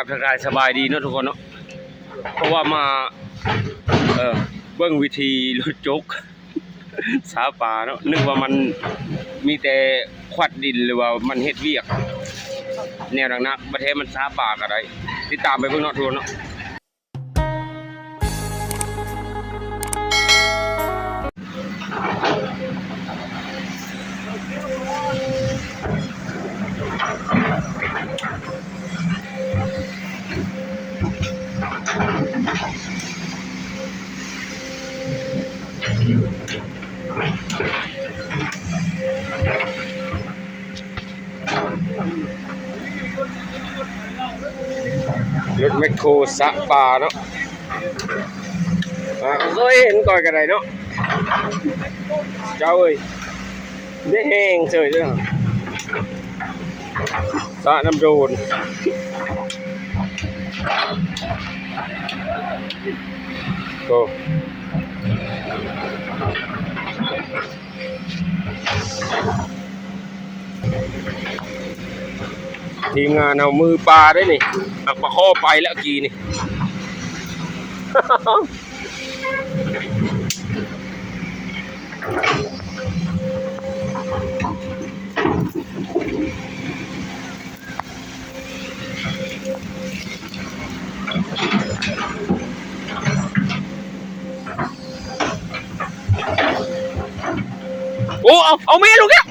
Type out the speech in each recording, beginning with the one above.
ທັກທາຍສະບາຍດີເນາະທຸກຄົນເນາະ ເພາະວ່າມາ ເອີ ເບິ່ງວິທີຫຼຸດຈົກ ສາປາເນາະ ນຶກວ່າມັນມີແຕ່ຂວັດດິນ ຫຼືວ່າມັນເຮັດວຽກແນວໜັກໆ ບັດແທ້ມັນສາປາກໍໄດ້. ຕິດຕາມໄປເບິ່ງເນາະທຸກຄົນເນາະ. ລົດແມັກໂຄສະປາເນາະ ອ່າ ເຄີຍເຫັນຂ້ອຍກໍໄດ້ເນາະ ເຈົ້າເອີຍ ໄດ້ແຮງເສີຍເດີ້ ສະນ້ຳໂດນ ໂອ້. ທີມງານເຮົາມືປາເດ້ນີ້ ອັກປາຄໍໄປແລ້ວກີ້ນີ້. ໂອ້ ເອົາ ເອົາແມ່ລູກແກ້ວ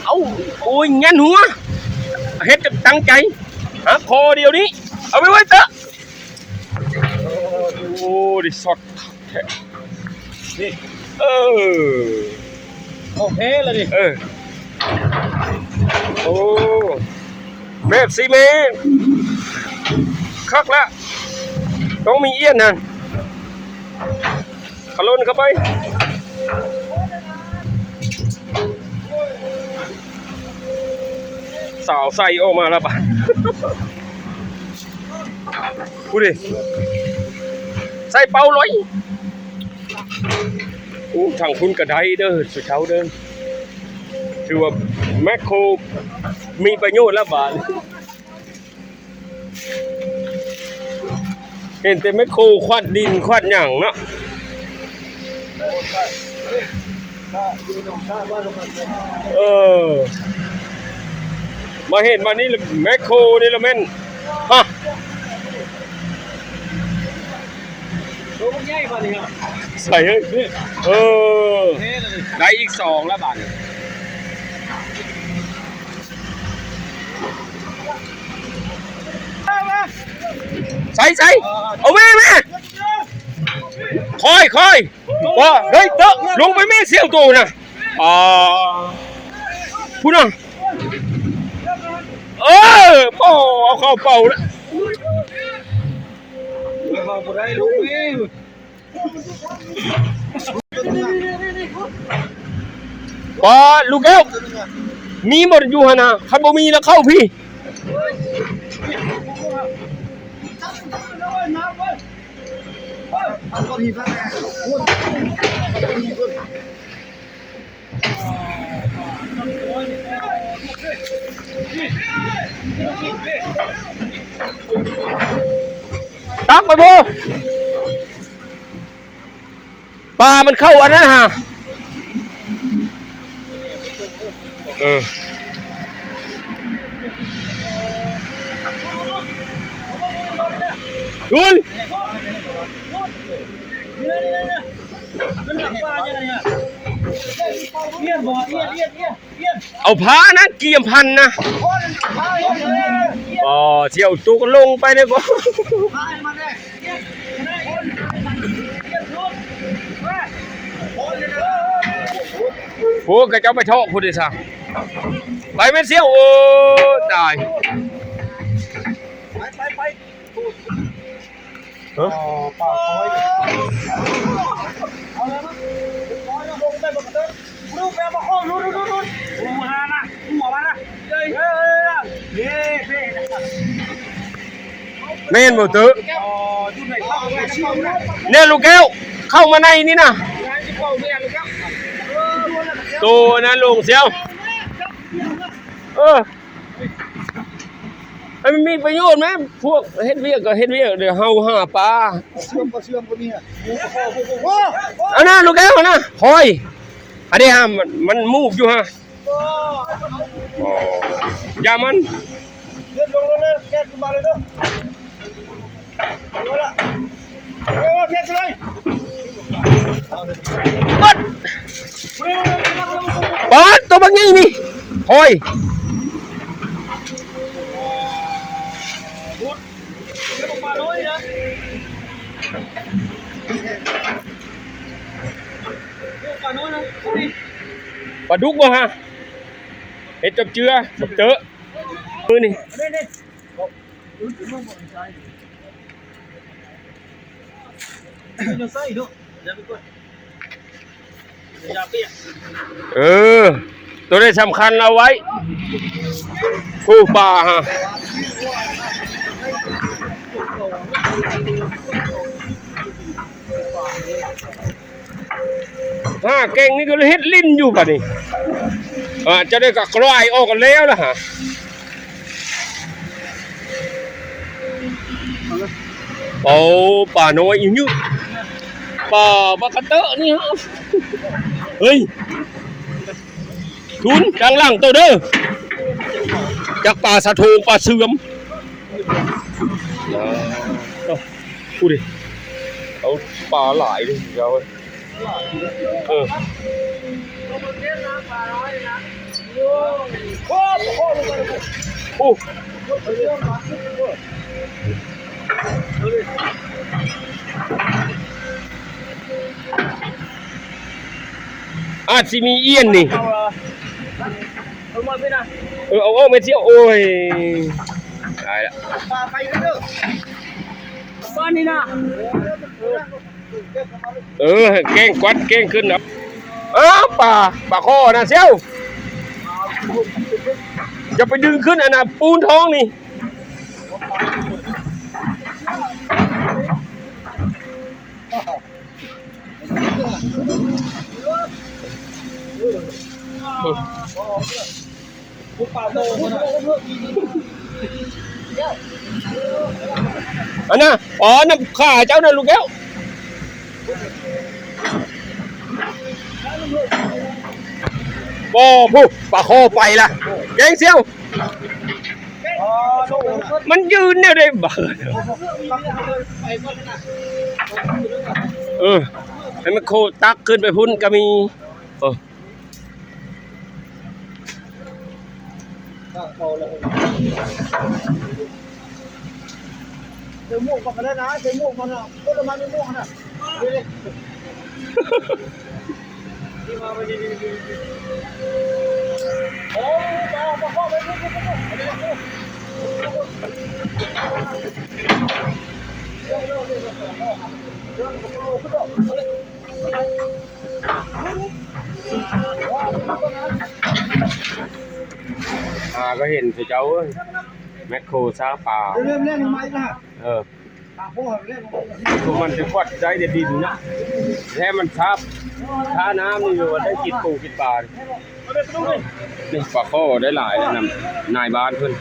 ເອົາ ໂອ້ຍ ຍັນຫົວ ເຮັດຕັ້ງໃຈ ຫາຄໍດຽວນີ້ ເອົາໄປໄວ້ເຕີ ໂອ້ ໄດ້ຊັອດແທ້ ນີ້ ເອີ ຂອງແທ້ລະນີ້ ເອີ ໂອ້ ແບບຊີ້ແມ່ ຄັກລະ ຕ້ອງມີອຽນຫັ້ນ ຂະຫຼົ່ນເຂົ້າໄປ ສາວໃສ່ອອກມາແລ້ວປະ ຜູ້ເດ ໃສ່ເປົ້າລອຍ. ໂອ້ ທາງພຸ້ນກໍໄດ້ເດີ ສຸເຈົ້າເດີ ຖືວ່າແມັກໂຄມີປະໂຫຍດແລ້ວບາດ ເຫັນແຕ່ແມັກໂຄຂວັດດິນຂວັດຫຍັງເນາະ. ເອີ ມາເຫັນບາດນີ້ແມັກໂຄນີ້ລະແມ່ນ ຮະ ໂຕບັກໃຫຍ່ບາດນີ້ເນາະ ໃສ່ເອີຍ ເອີ ໄດ້ອີກສອງແລ້ວບາດນີ້ ໃສ່ ໃສ່ ເອົາແມ່ ແມ່ ຄ່ອຍ ຄ່ອຍ ບໍ່ ເຮີ້ຍ ເຕີ ລົງໄປແມ່ ສ່ຽວໂຕນະ ອ່າ ພຸ້ນນະ ເອີ ບໍ່ ເອົາເຂົ້າເປົ້າລະ ເຂົ້າບໍ່ໄດ້ ລົງເອງ. ປາດ ລູກແກ້ວ ມີບໍ່ຢູ່ຫັ້ນນະ ຄັນບໍ່ມີລະເຂົ້າພີ້ ຕັກໄປບໍ່? ປາມັນເຂົ້າອັນນັ້ນຫາ ເອີ ດຸນ ເອົາຜ້ານັ້ນກຽມພັນນະ ອໍ ຊິເອົາຕຸກລົງໄປເດ້ບໍ່ ໂອ້ ຂະເຈົ້າໄປເທາະພຸ້ນເດຊະ ໄປແມ່ນສ່ຽວ ໂອ້ ຕາຍ ໄປ ໄປ ໄປ. ຮະ ອໍ ປາກອຍ ເອົາແລ້ວ ເອົາແລ້ວ ລົງໄປບໍ່ກະເຕີ ລຸກແລ້ວ ປາກອຍ ລຸດ ລຸດ ລຸດ ລຸດ ໂອ້ ມານະ ຫົວມານະ ເອີຍ ເອີຍ ເອີຍ ເອີຍ ເອີຍ ແມ່ນບໍ່ເຕີ ອໍ ຢູ່ໃນປາກ ແນ່ ລູກແກ້ວ ເຂົ້າມາໃນນີ້ນະ ໂຕນັ້ນລົງສ່ຽວ ເອີ. ໃຫ້ມັນມີປະໂຫຍດແມ ພວກເຮັດວຽກກໍເຮັດວຽກ ດຽວເຮົາຫາປາ ປາເຊື່ອມ ປາເຊື່ອມກໍມີ ໝູ ປາຄໍ່ ໂອ້ ໂອ້ ອັນນັ້ນລູກແກ້ວ ອັນນັ້ນຫອຍ ອັນນີ້ຫາ ມັນ ມັນມູບຢູ່ຫາ ອໍ ຢ່າມັນ ເລື່ອນລົງ ເລື່ອນ ແກະຂຶ້ນມາເລີຍເດີ ເອົາລະ ເອົາ ແກະຂຶ້ນເລີຍ ປາດ ປາດ ໂຕບັກໃຫຍ່ນີ້ ໂອ້ຍ ປານ້ອຍນະ ປານ້ອຍນະ ປາດຸກບໍ່ຮະ? ເຮັດຈັບເຈືອ ຈັບເຈີ ມື້ນີ້ ເອີ ໂຕໃດສຳຄັນເອົາໄວ້ ໂອ້ ປາຮະ ຫ້າແກ້ງນີ້ກໍເຮັດຫຼິ້ນຢູ່ບາດນີ້ ອ່າ ເຈົ້າໄດ້ກໍກລາຍອອກກັນແລ້ວລະຫະ. ໂອ້ ປານ້ອຍອີ່ຫຍັງ ປາບັກກະເຕີນີ້ ເຮີ້ຍ ທຸນ ທາງຫຼັງໂຕເດີ ຈັກປາສະໂທງ ປາເຊື່ອມ ເອົາ ພຸ້ນເດ ເອົາປາຫຼາຍເດ ເຈົ້າ. ເອີ ໂອ້ ອາດຊິມີອຽນນີ້ ເອີ ເອົາອອກແມ່ນຊິ ໂອ້ຍ ຕາຍລະ ປາໄປເດີ ປານີ້ນະ. ເອີ ແກ້ງກວັດແກ້ງຂຶ້ນນະ ເອີ ປາ ປາຄໍ່ນະ ສ່ຽວ ຢ່າໄປດຶງຂຶ້ນ ອັນນະ ປູນທ້ອງນີ້ ອັນນະ ອໍ ນຳຂາເຈົ້ານະ ລູກແກ້ວ ບໍ່ ພຸ້ນ ປາຄໍ່ໄປລະ ແກ້ງສ່ຽວ ມັນຢືນແນວໃດບາດ ເອີ ໃຫ້ມັນໂຄຕັກຂຶ້ນໄປພຸ້ນກໍມີ ເອີ. ໃສ່ໝວກກ່ອນກໍໄດ້ນະ ໃສ່ໝວກກ່ອນນະ ຄົນລະມັດໃສ່ໝວກນະ ເດ ໂອ້ ປາ ປາເຂົ້າໄປ ໄປ ໄປ ໄປ ໄປ ຫາກໍເຫັນເຂົາເຈົ້າເອີຍ ແມັກໂຄຊາປາ ເລີ່ມແລ້ວມາອີກລະ ເອີ ພວກມັນຊິກວາດໃຊ້ແຕ່ດິນນະ ແທ້ມັນຊາບ ຖ້ານ້ຳນີ້ວ່າໄດ້ກິນປູກິນປາ ນີ້ປາຄໍ່ໄດ້ຫຼາຍແລ້ວນຳນາຍບ້ານເພິ່ນ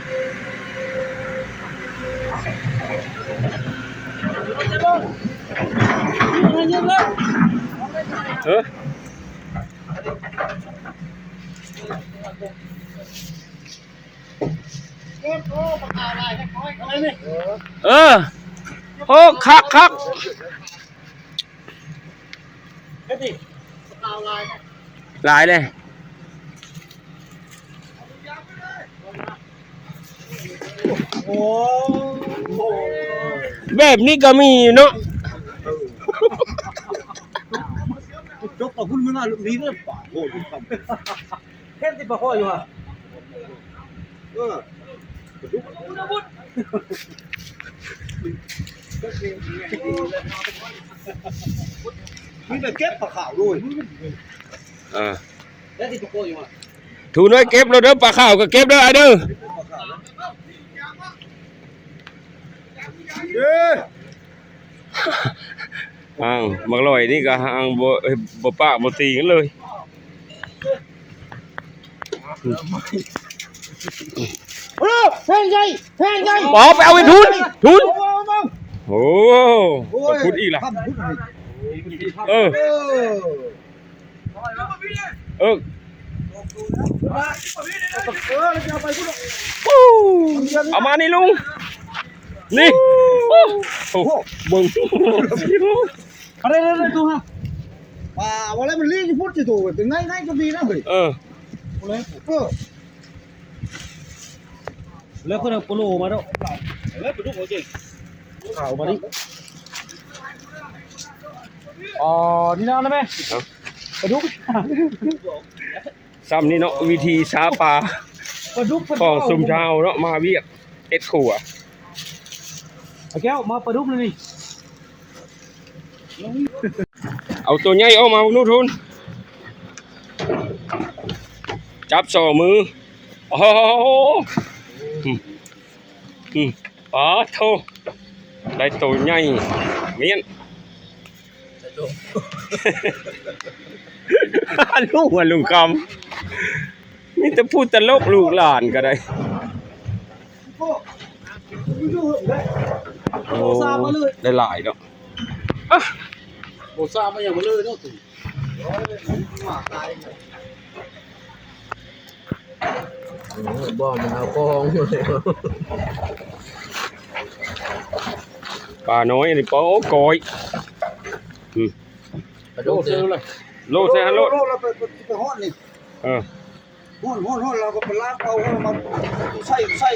ເອີ ເອີ ໂອ້ ຄັກໆ ຫຼາຍເລີຍ ໂອ້ ແບບນີ້ກໍມີເນາະ ຈົກເອົາພຸ້ນມາ ນີ້ເດີ ປາໂຫດ ເຫັນຕິປາຄໍ່ຢູ່ຫະ ເອີ ປາດຸກ ມີແຕ່ເກັບປາຂາວໂລຍ ເອີ ແລ້ວຊິປາຄໍ່ຢູ່ຫະ ທຸນເອີຍ ເກັບໂລດເດີ ປາຂາວກໍເກັບເດີ ອ້າຍເດີ ເອີ. ອ້າວ ບັກຫຼອຍນີ້ກໍຫາງບໍ່ ບໍ່ປາກບໍ່ຕີກັນເລີຍ. ໂອ້ ແພງໃຫຍ່ ແພງໃຫຍ່ ບໍ່ ໄປເອົາໄປທຸນ ທຸນ ໂອ້ ໂອ້ ໂອ້ຍ ຂຸດອີກລະ ເອີ ເອີ ເອີ ເອົາມານີ້ລຸງ ນີ້ ໂອ້ ເບິ່ງ ເອົາເລີຍ ເອົາເລີຍ ໂຕຫາ ປາ ວ່າແລ້ວມັນລີ້ຢູ່ພຸ້ນຊິໂຕ ເປັນໄງ ໄງກໍດີນະເຮີ້ຍ ເອີ ເອີ ແລ້ວເພິ່ນເອົາໂປໂລມາເນາະ ເອີ ປາດຸກ ໂອເຄ ເອົາມານີ້ ອໍ ນີ້ນະແມ່ ປາດຸກ ຊ່ຳນີ້ເນາະ ວິທີຊາປາ ປາດຸກ ຂອງຊຸມເຮົາເນາະ ມາຫາວຽກເຮັດຄົວ ອ້າຍແກ້ວ ມາປາດຸກນີ້ ເອົາໂຕໃຫຍ່ອອກມາເບິ່ງດູທຸນ ຈັບສອງມື ໂອ້ໂຫ ອືມ ອືມ ປາໂທ້ ໄດ້ໂຕໃຫຍ່ ມ້ຽນ ລຸງວ່າລຸງຄຳ ມີແຕ່ຜູ້ຕະຫຼົກ ລູກຫຼານກໍໄດ້ ໂອ້ ໄດ້ຫຼາຍເນາະ ອະ ບໍ່ຊາບມາຫຍັງມາເລີຍເນາະ ບໍ່ ມັນເອົາຂອງ ປານ້ອຍນີ້ ປາ ໂອ້ ກ້ອຍ ອືມ ປາດຸກເດ້ ໂລດໃສ່ຫັ້ນໂລດ ໂລດ ແລ້ວໄປ ໄປ ໄປຮອດນີ້ ເອີ ຮອດ ຮອດ ຮອດ ແລ້ວກໍໄປລາກເອົາ ເອົາມາໃສ່ ໃສ່